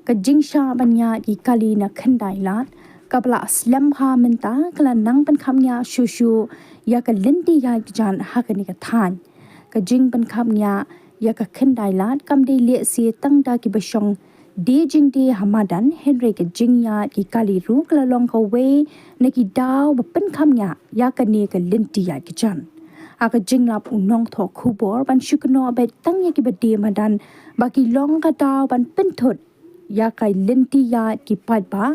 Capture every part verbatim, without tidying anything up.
Ka jingshah ban ïaid ki kali na khyndai lad kaba la slem bha mynta ka la nang pynkhapngiah shuh shuh ïa ka lynti ïaid kjat ha kane ka thaiñ. Ka jingpynkhapngiah ïa ka khyndai lad kam dei lehse tang da kiba shong die jingdie ha madan, hynrei ka jingïaid ki kali ruh ka la long kawei na ki daw ba pynkhapngiah ïa kane ka lynti ïaid kjat. Ha ka jinglap u nongthoh khubor ban shu kynnoh beit tang ïa kiba die madan ba ki long ka daw ban pynthut ïa ka lynti ïaid ki paidbah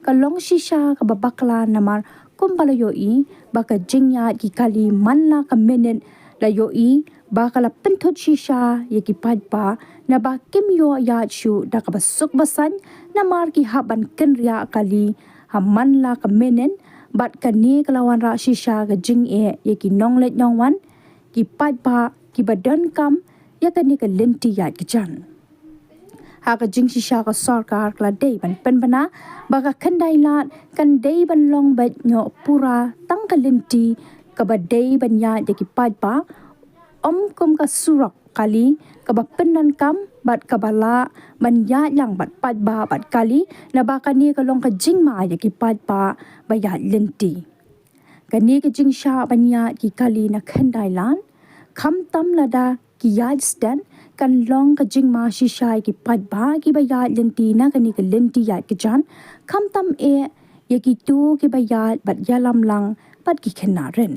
ka long shisha kaba bakla, namar kumba la ïohi ba ka jingïaid ki kali man la ka minit la ïohi ba ka la pynthut shisha ïa ki paidbah naba kim ïoh ïaid shuh da kaba suk ba saiñ, namar ki hap ban kynriah kali ha man la ka minit. Bad kane ka la wanrah shisha ka jingeh ïa ki nongleit nongwan, ki paidbah kiba donkam ïa kane ka lynti ïaid kjat. Ha ka jingshisha ka sorkar ka la dei ban pynbna ba ka khyndai lad kan dei ban long beit noh pura tang ka lynti kaba dei ban ïaid ïa ki paidbah, ym kum ka surok kali kaba pyndonkam bad kaba lah ban ïaid lang bad paidbah bad kali, naba kane ka long ka jingma ïa ki paidbah ba ïaid lynti. Kane ka jingshah ban ïaid ki kali na khyndai lad, khamtam lada ki ïaid stet, kan long ka jingma shisha ïa ki paidbah kiba ïaid lynti na kane ka lynti ïaid kjat, khamtam eh ïa kito kiba ïaid bad ïalam lang bad ki khynnah rit.